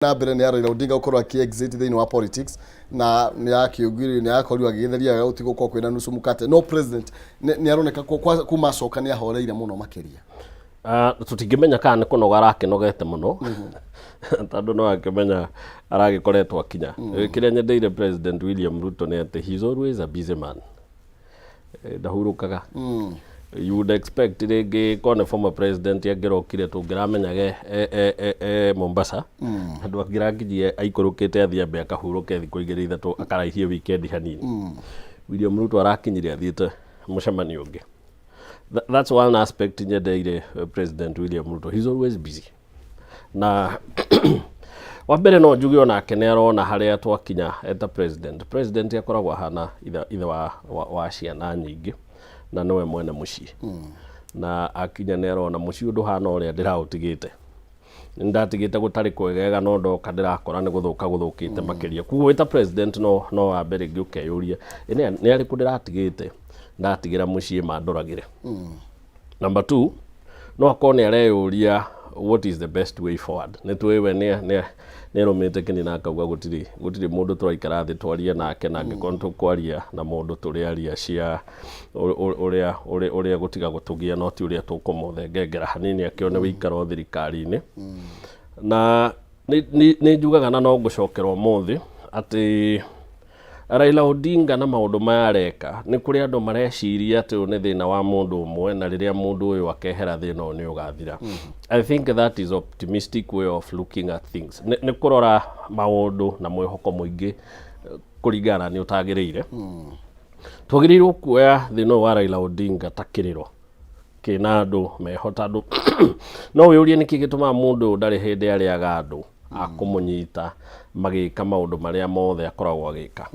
Na mbere nĩ ya Raila Odinga gũkorwo akĩ exit thĩinĩ wa politics, na nĩ akiugire nĩ akorirwo agĩgĩtheria gũti gũkorwo kwĩna nusu mkate, no president nĩ aroneka kuma acoka nĩ ahoreire mũno makĩria. Tũtingĩmenya kana nĩ kũnoga arakĩnogete mũno, tondũ no akĩmenya aragĩkoretwo akinya. Kĩrĩa nyendeire President William Ruto nĩ atĩ he is always a busy man. Ndahurũkaga. You would expect rĩngĩ korwo nĩ former president angĩrokire tũngĩramenyaga e Mombasa, andũ angĩrakinyie aikũrũkĩte athiĩ ambe akahurũke thikũ 2 3, akaraihie weekend hanini. William Ruto arakinyire athiĩte mũcemanio ũngĩ. That's one aspect nyendeire President William Ruto. He's always busy. Na wa mbere no njuge onake nĩ arona harĩa twakinya eta president. President akoragwo ahana ithe wa ciana nyingĩ na nĩwe mwene mũciĩ. Na akinya nĩ arona mũciĩ ndũhana ũrĩa ndĩraũtigĩte. Nĩ ndatigĩte gũtarĩ kwegega, no ndoka ndĩrakora nĩ gũthũka gũthũkĩte makĩria. Koguo wĩta president no wambe rĩngĩ ũkeyũria, "Ĩ nĩ arĩkũ ndĩratigĩte ndatigĩra mũciĩ mandoragĩre?" Number two, no akorwo nĩ areyũria what is the best way forward. Nĩ tũĩ we nĩ arũmĩte kĩni na akauga gũtirĩ mũndũ tũraikara thĩ twarie nake, na angĩkorwo nĩ tũkwaria na mũndũ tũrĩaria cia ũrĩa gũtiga gũtũgia, no ti ũrĩa tũkũmũthengengera hanini akĩone wĩikaro thirikari-inĩ. Na nĩ njugaga na no ngũcokera ũmũthĩ atĩ Raila Odinga na maũndũ maya areka, nĩ kũrĩ andũ mareciria atĩ ũyũ nĩ thĩna wa mũndũ ũmwe, na rĩrĩa mũndũ ũyũ akehera thĩna ũyũ nĩ ũgathira. I think that is optimistic way of looking at things. Nĩ kũrora maũndũ na mwĩhoko mũingĩ kũringana na nĩ ũtagĩrĩire. Twagĩrĩirwo kuoya thĩna ũyũ wa Raila Odinga ta kĩrĩro kĩna andũ meho, tondũ no wĩyũrie nĩkĩ gĩtũmaga mũndũ ũyũ ndarĩ hĩndĩ arĩaga andũ a kũmũnyita magĩka maũndũ marĩa mothe akoragwo agĩka.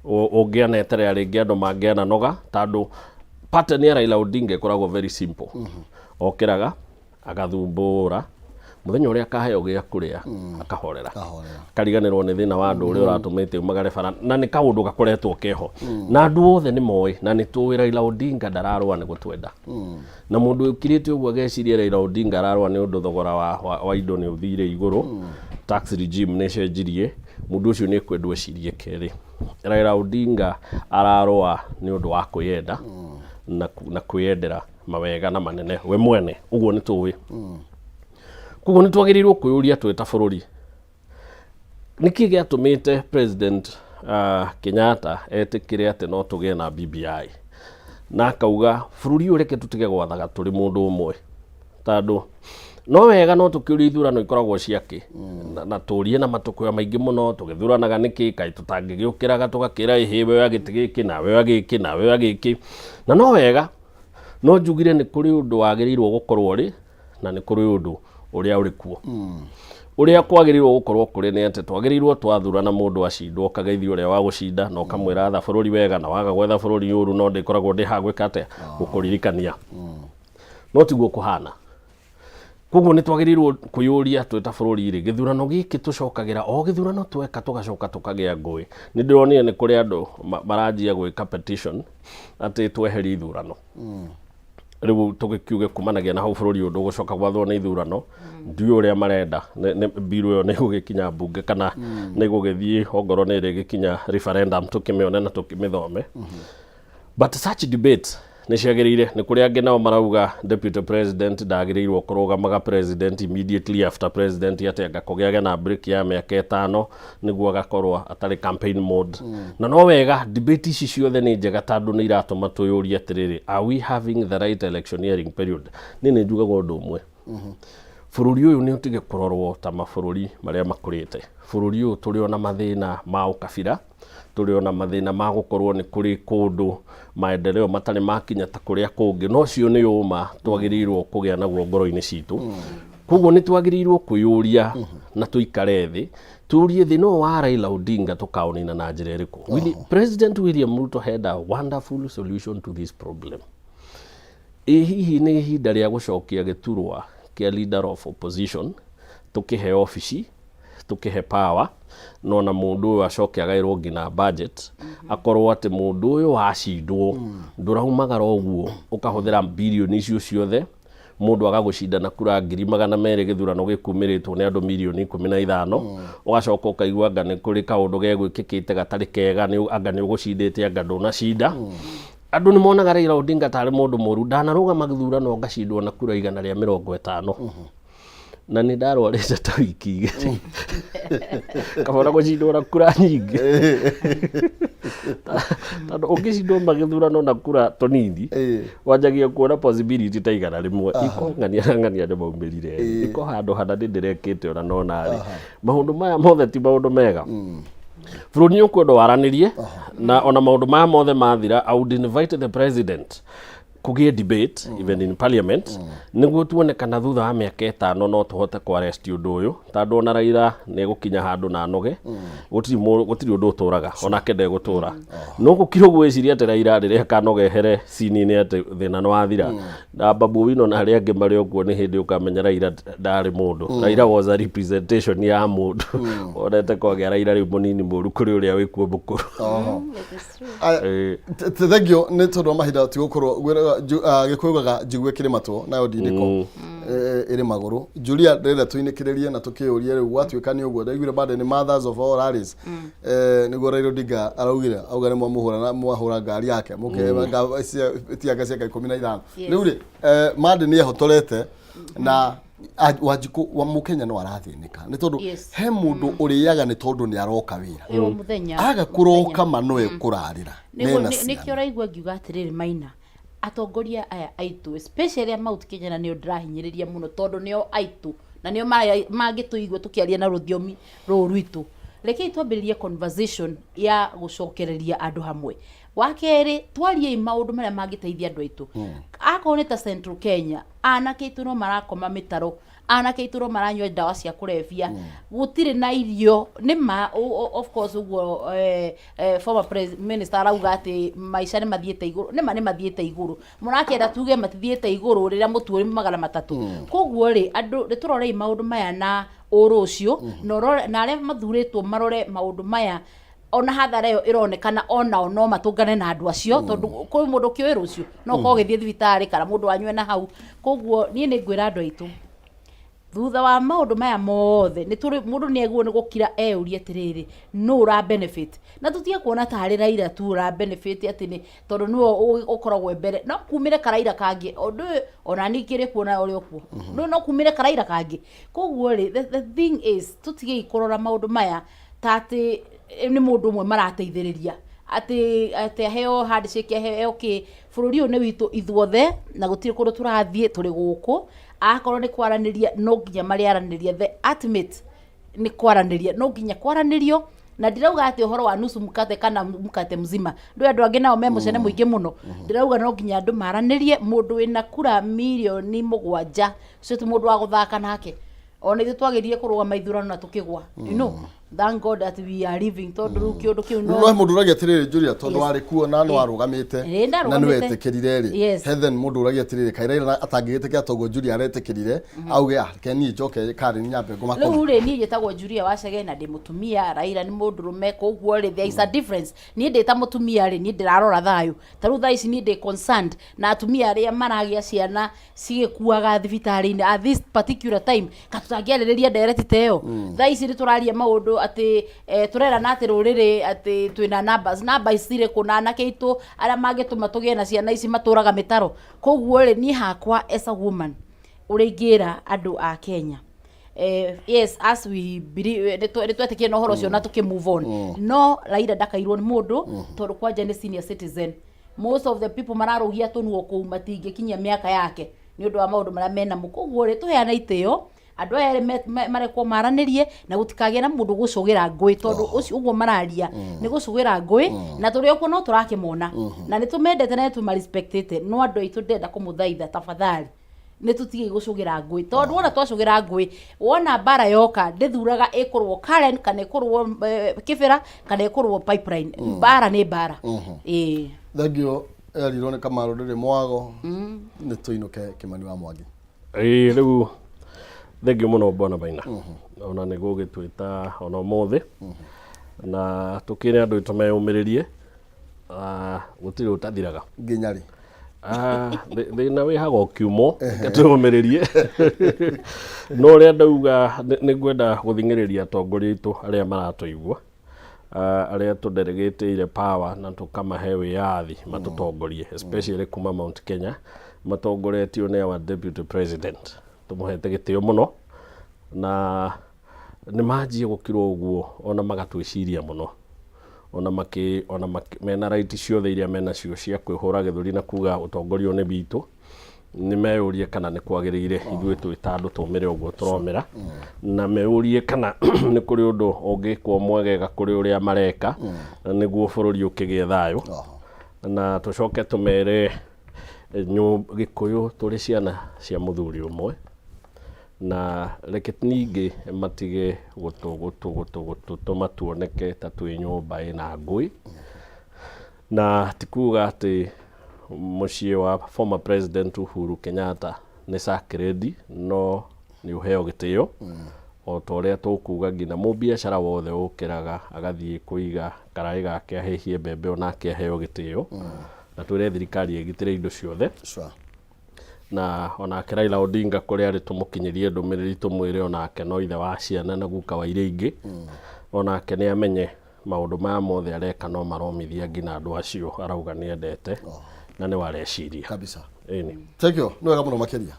Ũngĩaneterera rĩngĩ andũ mangĩananoga, tondũ pattern ya Raila Odinga ĩkoragwo very simple. Okĩraga agathumbũra, mũthenya ũrĩa akaheo gĩa kũrĩa akahorera. Akahorera. Kariganĩrwo nĩ thĩna wa andũ ũrĩa ũratũmĩte umagare bara, na nĩ kaũndũ gakoretwo keho na andũ othe nĩ moĩ na nĩ tũĩ Raila Odinga ndararũa nĩ gũtwenda. Na mũndũ ũkirĩte ũguo ageciria Raila Odinga ararũa nĩ ũndũ thogora wa indo nĩ ũthire igũrũ, tax regime nĩ ĩcenjirie, mũndũ ũcio nĩ ekwendwo ecirie kerĩ. Raila Odinga ararũa nĩ ũndũ wa kwĩyenda na kwĩyendera mawega na manene we mwene, ũguo nĩ tũĩ. Koguo nĩ twagĩrĩirwo kwĩyũria twĩ ta bũrũri, nĩkĩ gĩatũmĩte President Kenyatta etĩkĩre atĩ no tũgĩe na BBI, na akauga bũrũri ũyũ reke tũtige gwathaga tũrĩ mũndũ ũmwe? Tondũ no wega no tũkĩũria ithurano ikoragwo ciakĩ na tũrie na matũkũya maingĩ mũno, tũgĩthuranaga nĩkĩ? Kaĩ tũtangĩgĩũkĩraga tũgakĩra ĩhĩ, we oya gĩtĩ gĩkĩ, nawe oya gĩkĩ, nawe oya gĩkĩ? Na no wega no njugire nĩ kũrĩ ũndũ wagĩrĩirwo gũkorwo ũrĩ na nĩ kũrĩ ũndũ ũrĩa ũrĩ kuo. Ũrĩa kwagĩrĩirwo gũkorwo kũrĩ nĩ atĩ twagĩrĩirwo twathurana, mũndũ acindwo ũkageithia ũrĩa wa gũcinda na ũkamwĩra atha bũrũri wega, na waga gwetha bũrũri ũru no ndĩkoragwo ndĩ haha gwĩka atĩa, gũkũririkania. No tiguo kũhana. Koguo nĩ twagĩrĩirwo kwĩyũria twĩ ta bũrũri rĩ, gĩthurano gĩkĩ tũcokagĩra o gĩthurano tweka tũgacoka tũkagĩa ngũĩ. Nĩ ndĩronire nĩ kũrĩ andũ maranjia gwĩka petition atĩ tweherie ithurano rĩu, tũgĩkiuge kumanagia na hau bũrũri ũyũ ndũgũcoka gwathwo nĩ ithurano. Ndiũĩ ũrĩa marenda bill ĩyo nĩ ĩgũgĩkinya mbunge kana nĩ ĩgũgĩthiĩ, ongorwo nĩ ĩrĩgĩkinya referendum, tũkĩmĩone na tũkĩmĩthome. But such debate nĩ ciagĩrĩire. Nĩ kũrĩ angĩ nao marauga deputy president ndagĩrĩirwo kũrũgamaga president immediately after president, atĩ anga kũgĩage na break ya mĩaka 5 nĩguo agakorwo atarĩ campaign mode. Na no wega, debate ici ciothe nĩ njega tondũ nĩ iratũma twĩyũrie atĩrĩrĩ, are we having the right electioneering period? Niĩ nĩ njugaga ũndũ ũmwe, bũrũri ũyũ nĩ ũtige kũrorwo ta mabũrũri marĩa makũrĩte. Bũrũri ũyũ tũrĩ ona mathĩna ma ũkabira, tũrĩ ona mathĩna ma gũkorwo nĩ kũrĩ kũndũ maendeleo matarĩ makinya ta kũrĩa kũngĩ, no ũcio nĩ ũma twagĩrĩirwo kũgĩa naguo ngoro-inĩ citũ. Koguo nĩ twagĩrĩirwo kwĩyũria na tũikare thĩ tũrie thĩna ũyũ wa Raila Odinga tũkaũnina na njĩra ĩrĩkũ. President William Ruto had a wonderful solution to this problem. Ĩ hihi nĩ ihinda rĩa gũcokia gĩturwa kĩa leader of opposition, tũkĩhe obici, tũkĩhe power, no na mũndũ ũyũ acoke agaĩrwo nginya budget, akorwo atĩ mũndũ ũyũ wacindwo ndũraumagara ũguo ũkahũthĩra birioni icio ciothe. Mũndũ agagũcinda na kura 200,000 gĩthurano gĩkumĩrĩtwo nĩ andũ mirioni 15. Ũgacoka ũkaigua anga nĩ kũrĩ kaũndũ gegwĩkĩkĩte gatarĩ kega, anga nĩ ũgũcindĩte, anga ndũnacinda. Andũ nĩ monaga Raila Odinga tarĩ mũndũ mũru. Ndanarũgama gĩthurano ngacindwo na kura 150, na nĩ ndarwarĩte ta wiki 2. Kabona gũcindwo na kura nyingĩ, tondũ ũngĩcindwo magĩthurano na kura tũnini, wanjagia kuona possibility ta 100, iko ng'ania na ng'ania nĩ maumĩrire, iko handũ hana nĩ ndĩrekĩte ona nona rĩ. Maũndũ maya mothe ti maũndũ mega. Bũrũri nĩ ũkwenda waranĩrie, na ona maũndũ maya mothe mathira, I would invite the president kũgĩe debate even in parliament, nĩguo tuone kana thutha wa mĩaka 5 no tũhote kũ-arrest ũndũ ũyũ, tondũ ona Raila nĩ egũkinya handũ na anoge. Gũtirĩ ũndũ ũtũraga, onake ndegũtũra. No gũkira ũguo wĩciria atĩ Raila rĩrĩa akanoga ehere cini-inĩ atĩ thĩna nĩ wathira, na Babu Owino na arĩa angĩ marĩ okuo, nĩ hĩndĩ ũkamenya Raila ndarĩ mũndũ. Raila was a representation ya mũndũ wonete kwagĩa Raila rĩu mũnini mũru kũrĩ ũrĩa wĩkuo mũkũrũ. It is true. Aya, thengio nĩ tondũ wa mahinda. Tigũkorwo Gĩkũyũ gaga njigue kĩrĩ matũ nayo ndindĩko ĩrĩ magũrũ. Julia, ndĩrenda tũinĩkĩrĩrie na tũkĩũrie rĩu gwatuĩka nĩ ũguo ndaiguire bado nĩ mothers of all rallies. Nĩguo Raila Odinga araugire, auga nĩ mwamũhũra na mwahũra ngari yake mũke tianga ciaka 15. Rĩu rĩ, Mande nĩ ehotorete na Wanjikũ wa Mũkenya no arathĩnĩka nĩ tondũ he mũndũ ũrĩaga nĩ tondũ nĩ aroka wĩra. O mũthenya. Aga kũroka ma no ekũrarĩra Nĩguo mena nĩkĩo ciana. Ũraigua ngiuga atĩrĩrĩ, Maina, atongoria aya aitũ, especially a Mount Kenya, na nĩo ndĩrahinyĩrĩria mũno tondũ nĩo aitũ na nĩo mangĩtũigua tũkĩaria na rũthiomi rũrũ rwitũ. Rekei twambĩrĩrie conversation ya gũcokereria andũ hamwe. Wa kerĩ, twariei maũndũ marĩa mangĩteithia andũ aitũ. Akorwo nĩ ta Central Kenya, anake aitũ no marakoma mĩtaro, anake aitũ no maranyua ndawa cia kũrebia, gũtirĩ na irio. Nĩ ma of course ũguo former minister arauga atĩ maica nĩ mathiĩte igũrũ. Nĩ ma nĩ mathiĩte igũrũ, mũrakĩenda tuge matithiĩte igũrũ rĩrĩa mũtu ũrĩ 300? Koguo rĩ, andũ nĩ tũrorei maũndũ maya na ũrũ ũcio, na na arĩa mathurĩtwo marore maũndũ maya, ona hathara ĩyo ĩronekana onao no matũngane na andũ acio, tondũ kwĩ mũndũ ũkĩũĩ rũciũ no ũkorwo ũgĩthiĩ thibitarĩ kana mũndũ wanyue na hau. Koguo niĩ nĩ ngwĩra andũ aitũ, thutha wa maũndũ maya mothe nĩ tũrĩ mũndũ nĩ agwo nĩ gũkira eyũrie atĩrĩrĩ, nũ ũra benefit? Na tũtige kuona tarĩ Raila tu ũra benefit, atĩ nĩ tondũ nĩwe ũkoragwo mbere. No kumĩre karaira kangĩ, ũndũ ũyũ ona niĩ ngĩrĩ kuona ũrĩ okuo no no kumĩre karaira kangĩ. Koguo rĩ, the thing is, tũtigei kũrora maũndũ maya ta atĩ nĩ mũndũ ũmwe marateithĩrĩria, atĩ aheo handshake, aheo kĩ. Bũrũri ũyũ nĩ witũ ithuothe na gũtirĩ kũndũ tũrathiĩ, tũrĩ gũkũ. Akorwo nĩ kwaranĩria, no nginya marĩaranĩria. The ultimate nĩ kwaranĩria, no nginya kwaranĩrio. Na ndirauga atĩ ũhoro wa nusu mkate kana mkate mzima, ndå andũ angĩ nao me mũcene mũingĩ mũno. Ndĩrauga no nginya andũ maranĩrie. Mũndũ wĩna kura mirioni 7, ũcio ti mũndũ wa gũthaka nake. Ona ithuĩ twagĩrire kũrũgama ithurano na tũkĩgwa. Thank God that we are living, tondũ rĩu kĩũndũ kĩu no he mũndũ ũragia atĩrĩrĩ, Julia, tondũ warĩ kuo na nĩ warũgamĩte Ĩĩ, na nĩ ndarũgamĩte. wetĩkĩrire rĩ, he then mũndũ ũragia atĩrĩrĩ, kaĩ Raila atangĩgĩtĩkĩra toguo Julia aretĩkĩrire, auge, "Ah, reke niĩ njoke Karen nyambe ngũmakoma"? Rĩu rĩ, niĩ njĩtagwo Julia Wacege na ndĩ mũtumia, Raila nĩ mũndũrũme. Koguo rĩ, there is a difference. Niĩ ndĩ ta mũtumia rĩ, niĩ ndĩrarora thayũ. Ta rĩu thaa ici niĩ ndĩ concerned na atumia arĩa maragĩa ciana cigĩkuaga thibitarĩ-inĩ at this particular time. Ka tũtangĩarĩrĩria ndereti ta ĩyo? Thaa ici nĩ tũraria maũndũ atĩ tũrerana atĩ rũrĩrĩ atĩ twĩna numbers. Numbers cirĩ kũ na anake aitũ arĩa mangĩtũma tũgĩe na ciana ici matũraga mĩtaro? Koguo rĩ, niĩ hakwa as a woman, ũrĩa ingĩra andũ a Kenya, yes, as we believe, nĩ twetĩkire na ũhoro ũcio na tũkĩ move on. No Raila ndakairwo nĩ mũndũ, tondũ kwanja nĩ senior citizen. Most of the people mararũgia tũnuo kũu matingĩkinyia mĩaka yake nĩ ũndũ wa maũndũ marĩa menamo. Koguo rĩ, tũheane itĩo andũ aya erĩ marekwo maranĩrie na gũtikagĩe na mũndũ gũcũgĩra ngũĩ, tondũ ũcio ũguo mararia nĩ gũcũgĩra ngũĩ, na tũrĩ okuo no tũrakĩmona na nĩ tũmendete na nĩ tũmarespectĩte. No andũ aitũ, ndĩrenda kũmũthaitha, tafadhali, nĩ tũtige gũcũgĩra ngũĩ, tondũ wona twacũgĩra ngũĩ, wona mbara yoka ndĩthuraga ĩkũrwo Karen kana ĩkũrwo Kĩbĩra kana ĩkũrwo Pipeline. Mbara nĩ mbara, ĩĩ. Thengio, erirwo nĩ Kamaru ndĩrĩ mwago. Nĩ tũinũke. Kĩmani wa Mwangi. Ĩĩ, rĩu thengio mũno, bwana Maina, ona nĩ gũgĩtwĩta ona ũmũthĩ, na tũkĩre andũ aitũ meyũmĩrĩrie. Ah, gũtirĩ ũtathiraga. Nginya rĩ? Ah, thĩna wĩhaga ũkiumwo, reke twĩũmĩrĩrie. No ũrĩa ndauga, nĩ ngwenda gũthing'ĩrĩria atongoria aitũ arĩa maratũigua, arĩa tũdelegĩtĩire power na tũkamahe wĩyathi matũtongorie, especially kuma Mount Kenya matongoretio nĩ our deputy president, tũmũhete gĩtĩo mũno, na nĩ manjie gũkira ũguo ona magatwĩciria mũno, ona makĩ ona makĩ, mena right ciothe iria menacio cia kwĩhũra gĩthũri na kuga ũtongoria ũyũ nĩ witũ, nĩ meyũrie kana nĩ kwagĩrĩire ithuĩ twĩ ta andũ tũmĩre ũguo tũromĩra, na meyũrie kana nĩ kũrĩ ũndũ ũngĩkwo mwegega kũrĩ ũrĩa mareka nĩguo bũrũri ũkĩgĩe thayũ. Na tũcoke tũmere Gĩkũyũ tũrĩ ciana cia mũthuri ũmwe, na reke ningĩ matige gũtũtũma tuoneke ta twĩ nyũmba ĩna ngũĩ. Na ti kuga atĩ mũciĩ wa former president Uhuru Kenyatta nĩ sacred, no nĩ ũheo gĩtĩo o ta ũrĩa tũkuga nginya mũbiacara wothe ũkĩraga agathiĩ kũiga karaĩ gake ahĩhie mbembe onake aheo gĩtĩo, na twĩre thirikari ĩgitĩre indo ciothe. Na onake Raila Odinga kũrĩa arĩ tũmũkinyĩrie ndũmĩrĩri, tũmwĩre onake no ithe wa ciana na guka wa iria ingĩ, onake nĩ amenye maũndũ maya mothe areka no maromithia nginya andũ acio arauga nĩ endete na nĩ wareciria kabisa. Ĩni. Thank you, nĩ wega mũno makĩria.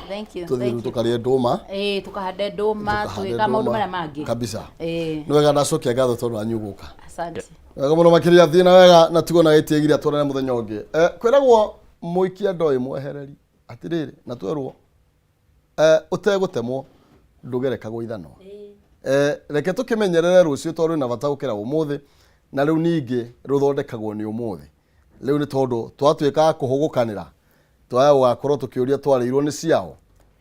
Thank you. Tũthiĩ rĩu Thank you. tũkarĩe ndũma. Ĩĩ, tũkahande ndũma. Tũkahande Tũgĩka maũndũ ndũma. marĩa mangĩ Kabisa. Ĩĩ. Nĩ wega, ndacokia ngatho tondũ wanyu gũka. Asante. Wega mũno makĩria, thiĩ na wega na tigwo na gĩtĩgiria, tuonane mũthenya ũngĩ. Kwĩragwo mũikia ndoĩ mwehereri atĩrĩrĩ, na twerwo ũtegũtemwo ndũgerekagwo ithanwa. Reke tũkĩmenyerere rũciũ tondũ rwĩna bata gũkĩra ũmũthĩ, na rĩu ningĩ rũthondekagwo nĩ ũmũthĩ rĩu, nĩ tondũ twatuĩka a kũhũgũkanĩra twaya gũgakorwo tũkĩũria twarĩirwo nĩ ciao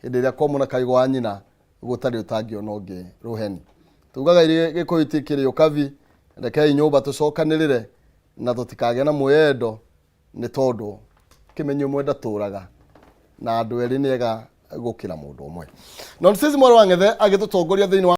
hĩndĩ ĩrĩa kwa mwana kaigo wa nyina gũtarĩ ũtangĩona ũngĩ rũheni. Tugaga irĩ Gĩkũyũ itikĩrĩ ũkabi. Rekei nyũmba tũcokanĩrĩre na tũtikagĩe na mwĩyendo, nĩ tondũ kĩmenyi ũmwe ndatũraga na andũ erĩ nĩ ega gũkĩra mũndũ ũmwe. Nonsense mwarĩ wa Ng'ethe agĩtũtongoria thĩinĩ wa